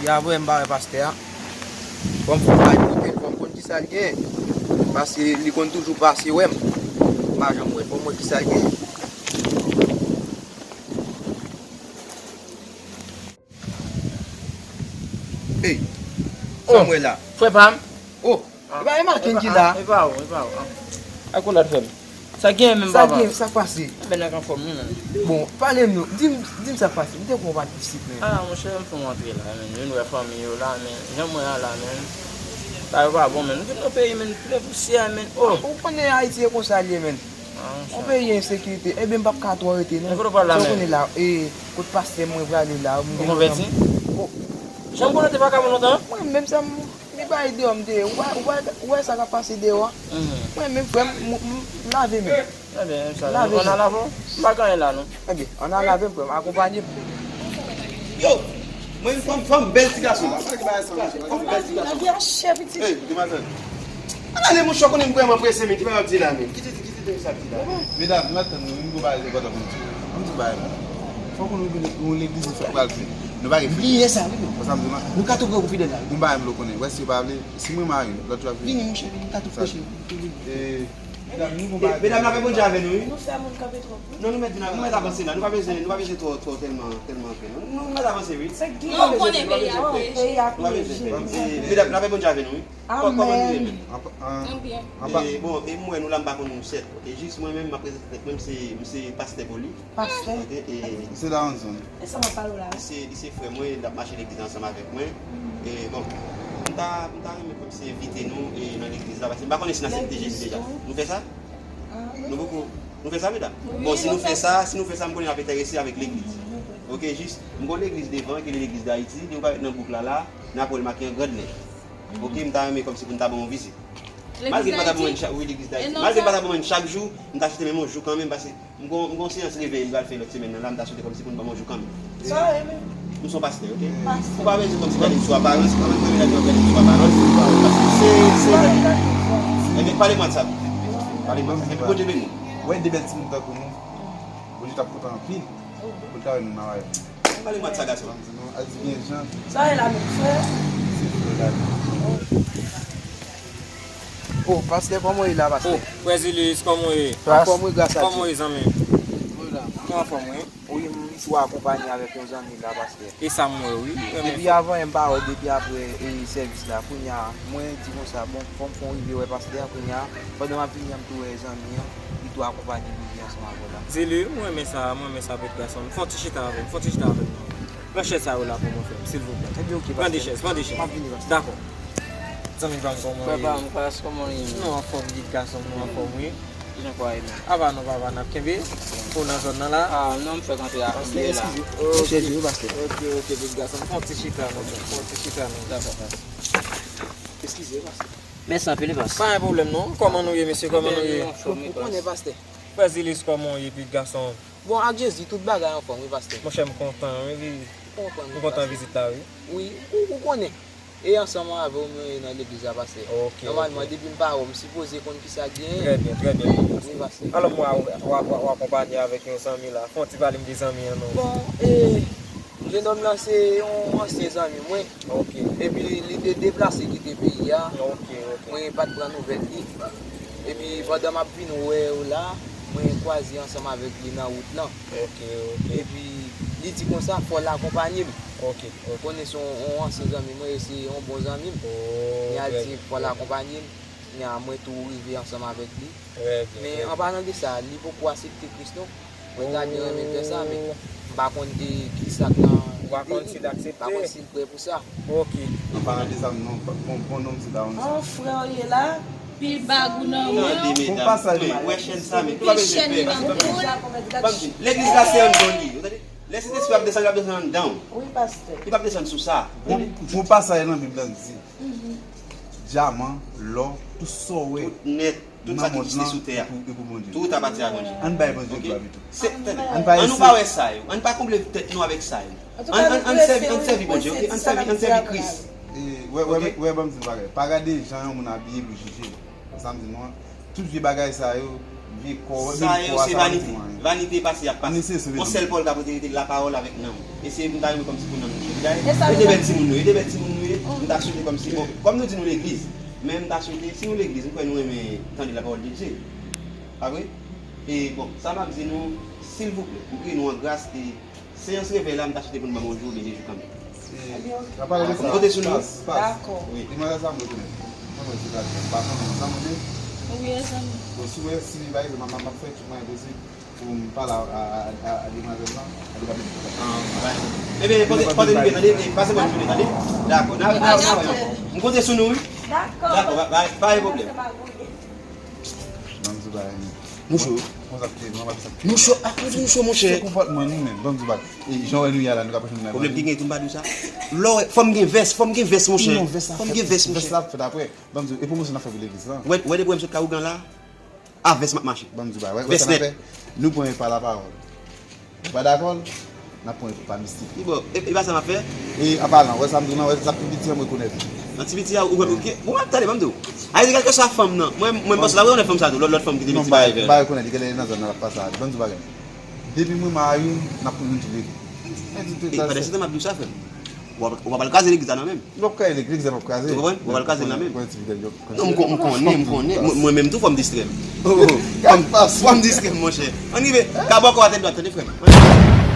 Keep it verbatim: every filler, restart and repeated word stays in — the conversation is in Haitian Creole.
Ya vre, m pa wè pastè a. Fò m fè bay pou l, fò m konn kisa l genyen. Paske li konn toujou pase wè m. M pa janm wè l. Fò m wè kisa l genyen. Ey, sa m wè la? Frè pa m. Oh, e pa Emaken ki la? E pa ou, e pa ou. Ak ou la frè m. Sa gen menm papa? Sa gen, sa k pase? Enben nèg anfòm wi menm. Bon, pale m non. Di m, di m sa k pase. M te konn w pa t isit menm. Ah, monchè, m fè m antre la menm. Vin wè fanmi yo la menm. Jan mwen an la menm. Sa yo pa bon menm. M vin nan peyi menm, ple pousyè menm. Oh. Ou konnen Ayiti e konsa l ye menm. Yon peyi ensekirite. Ebyen, m p ap ka twò rete non. Sa w konnen la, e, kot pastè mwen prale la, m gen konvèti? Oh. Jan m konnen te vakabon lontan? Mwen menm sa m, li bay deyò m te ye. Ou pa, ou pa, ou wè sa k ap pase deyò a? Mwen menm, frè m, m, m lave men. Ebyen, sa, ann al lave w? M pa gen anyen la non. Ebyen, ann al lave m, frè m, akonpanye m. Yo! Mwen, fanm, fanm bèl ti gason. Fanm bèl ti gason. Lavi a chè, pitit. Ey, demwazèl. Ann ale, monchè, konnen m vrèman prese, men ki bagay w ap di la, men? Ki ti, ki ti bagay sa ap di la? Medam, nou ap tann nou, nou gon bagay enpòtan pou nou di. Ann di bagay, non. Fòk nou vin yon legliz nou fèk pral di. Nou pa gen bliye sa, wi, non. Konsa m di, non. Nou ka tou pran pou fidèl la, wi. Gon bagay m vle w konnen. Wè, si w pa vle, si mwen mari, lòt jou ap vini. Vini, monchè, vini, nou ka tou preche. E, medam, nou gon bagay. Medam, lapè Bondye avè nou, wi. Nou fè moun kanpe twòp, wi. Non, nou mèt vin, nou mèt avanse la. Nou pa bezwen, nou pa bezwen twò, twò tèlman, tèlman anpil. Nou, nou mèt avanse, wi. Non, ou konnen peyi a ap reje. Nou pa bezwen pè. E, medam, lapè Bondye avè nou, wi. Kò-, kòman nou ye menm? Amèn. An, an, an pa- E, bon, e m wè nou la, m pa konn nou sèt. E jis mwen menm, m ap prezante tèt mwen, m se, m se pastè Poli. Pastè? Ok, e se la yon zòn. E sa m ap pale w la? Li se, li se frè mwen, l ap mache legliz ansanm avèk mwen. E, bon, m ta, m ta renmen kòmsi envite nou, e, nan legliz la, paske m pa konnen si n aksepte Jezi deja. Nou fè sa? Nou poko, nou fè sa, medam? Bon, si nou fè sa, si nou fè sa, m konnen n ap enterese avèk legliz. Ok, jis, m gon legliz devan, ki rele Legliz Dayiti, li parèt nan bouk la, la, n ap wè l make an gran lèt. Ok, m ta renmen kòmsi pou n ta ban yon vizit. Malgre m pa ta ban mwen chak, wi, Legliz Dayiti. Malgre m pa ta ban mwen chak jou, m ta chita menm yon jou kanmenm, paske m gon, m gon seyans revèy m pral fè lòt semèn nan la, m ta swete kòmsi pou n ban mwen jou kanmenm. Sa w ye menm? M se yon pastè, ok? Pastè. Ou pa bezwen kòmsi gade m sou aparans, ou pa menm gade m gade m sou aparans. Paske se, se, ebyen, pale mwen de sa. Pale mwen de sa. Ebyen, Bondye beni. Wè de bèl timoun tankou nou, Bondye t ap kontan anpil pou l ta wè nou nan rayòm. Pale mwen de sa, gason. Al di byen, Jan. Sa w ye la menm, frè? Se frè la. Oh, pastè, kòman w ye la, pastè? Oh, frè Zilis, kòman w ye? Anfòm, wi, gras a Dye. Kòman w ye, zanmi? Mwen la. Mwen anfòm, wi. Wi, m tou akonpanye avèk yon zanmi la, pastè. E sa m wè, wi. Depi avan yè m pa wè, depi apre, e, sèvis la. Kounye a, mwen di konsa, bon, fò m fè yon rive wè pastè a, kounye a, pandan m ap vini an, m tou wè zanmi an, li tou akonpanye m rive ansanm avè w la. Zili, mwen renmen sa, mwen renmen sa, pitit gason m. Fè yon ti chita avè m, fè yon ti chita avè m non. Pran chèz sa yo la pou mwen, frè m, silvouplè. Ebyen, ok, pastè. Pran de chèz, pran de chèz. M ap vini, pastè. Dakò. Zanmi pa m, kòman w ye? Papa m, pastè, kòman w ye? Nou anfòm, pitit gason m, nou anfòm, wi. Jan kwa e menm? Ava non, papa, n ap kenbe. Ou nan zòn nan la? Ah, non, m fèk antre a, m ye la. Eskize. Chèz yo, pastè. Ok, ok, pitit gason m. Fè yon ti chita non, fè yon ti chita non. Dakò, pastè. Eskize, pastè. Mèsi anpil, pastè. Pa gen pwoblèm non. Kòman nou ye, mesye? Kòman nou ye? Ou konnen, pastè. Frè Zilis, kòman w ye, pitit gason? Bon, ak Jezi, tout bagay anfòm, wi, pastè. Monchè, m kontan, wi, wi. M kontan vizit la, wi. Wi, ou, ou konnen. E ansanm avè w, mwen ye nan legliz la, pastè. Ok, ok. Nòmalman, depi m pa wè w, m sipoze konn kisa k genyen. Trè byen, trè byen, wi, pastè. Wi, pastè. Alò, mwen, w, w, w, w akonpanye avèk yon zanmi la. Fè yon ti pale m de zanmi an, non. Bon, e, jenòm lan se yon ansyen zanmi mwen. Ok. Epi li te deplase kite peyi a. Ok, ok. Mwen pa t pran nouvèl li. Epi pandan m ap vin wè w la, mwen kwaze ansanm avèk li nan wout lan. Ok, ok. Epi li di konsa, fò l akonpanye m. Ok, ok. Konnen se yon, yon ansyen zanmi mwen, e se yon bon zanmi m. Oh, li a di fò l akonpanye m. Kounye a, mwen tou rive ansanm avèk li. Trè byen, trè byen. Men an palan de sa, li poko aksepte Kris non. Mwen ta byen renmen fè sa, men m pa konn de ki sa k nan lide li. Ou pa konn si l aksepte? M pa konn si l prè pou sa. Ok. An palan de sa, non, bon, bon nonm se ta yon sa. An frè w ye la, pil bag ou nan men w. Tande, medam, mwen wè chèn sa, men nou pa bezwen pè, pastè. Legliz la se anndan li ye, ou tande? Lè Sentespri ap desann, l ap desann anndan w. Wi, pastè. Li p ap desann sou sa. Bon, bon pasaj nan Bib la di, dyaman, lò, tout sa w wè. Tout nèt. Tout sa ki egziste sou tè a, tout apatyen a Bondye. Ann bay Bondye glwa pito. Se, tande, ann nou pa wè sa yo. Ann pa konble tèt nou avèk sa yo. Ann, ann, ann sèvi, ann sèvi Bondye, ok? Ann sèvi, ann sèvi Kris. E, wè, wè, wè, ban m di n bagay. Pa gade jan yon moun abiye pou jije l. Sa m di nou an. Tout vye bagay sa yo, Vye kò, sa menm yo kò a, se sa pa vanite. Vanite pase y ap pase. Yon sèl Pòl k ap rete, rete lapawòl avèk nanm. E se m ta renmen kòmsi pou nanm nou chanje. Dayè, e te bèl timoun nou ye, e te bèl timoun nou ye. M ta swete kòmsi, bon, kòm nou di nou legliz, men m ta swete, si nou legliz, m kwè nou renmen tande lapawòl de Dye. Pa vre? E bon, sa m ap di nou, silvouplè, m priye nou an gras, e seyans revèy la, m ta swete pou nou ban m yon jou oubyen de jou kanmenm. N ap pale de sa. M konte sou nou. Pas, pas. Dakò. Wi. Demwazèl sa m rekonèt. Mwen, mwen, se gade. Pa konnen, zanmi w ye? Wi, e zanmi. Bon, si w wè, si, pa egzanp, m ap, m ap fè tout mwayen posib pou m pale a, a, a, a, a demwazèl lan, a li pa mete kontak. Ah, bay. Ebyen, poze, poze nou byen tande, e pase bò nou tounen tande. Dakò, n a, n a, n a wè ankò. M konte sou nou, wi. Dakò. Dakò, pa, pa, pa gen pwoblèm. Ban m di w bagay, men. Nou cho. Konsa k te, mwen pa sa k te. Nou cho, akoz nou cho, monchè. Se konpòtman nou menm, ban m di w bagay. E jan w wè nou ye a la, nou ka pran nou nan. Pwoblèm ki gen tou, m pa di w sa. Lè w wè, fò m gen vès, fò m gen vès, monchè. Non, vès la fèt. Fò m gen vès, monchè. Vès la ap fèt apre. Ban m di w, e pwomosyon n ap fè pou legliz lan. Wè, wè depi w wè m sot ka ougan la, a vès m ap mache. Ban m di w bagay, wè, wè sa n ap fè? Nou pran pa lapawòl. Ou pa dakò? N ap pran pa mistik. Li bon, e, e pa sa m ap fè? E an palan, wè sa m di w lan, wè sa pi piti an m rekonèt. Nan ti piti a, ou, ou, ou, ou, tande, ban m di w. A, di kèlkeswa fanm nan. Mwen, mwen, m panse la, wè, yon lòt fanm sa tou, lòt, lòt fanm ki te piti pa rive. Non, m pa rekonèt li, genlè nan zòn nan l ap pase a. Ban m di w bagay. Depi mwen marye, n ap pran youn tou lede. E pandan se tan m ap di w sa, frè m. Ou pa, ou pa pral kraze legliz la nan menm. Yo ap kraze legliz, yo ap kraze. Ou konprann? Ou pa pral kraze l nan menm. Pran ti fidèl yo. Non, m kon-, m konnen, m konnen. Mwen, mwen menm tou, fò m distrè m. Oh, oh. Fò m, fò m distrè m, monchè. Ann rive. Ka bò kò a tèt dwat, tande, frè m.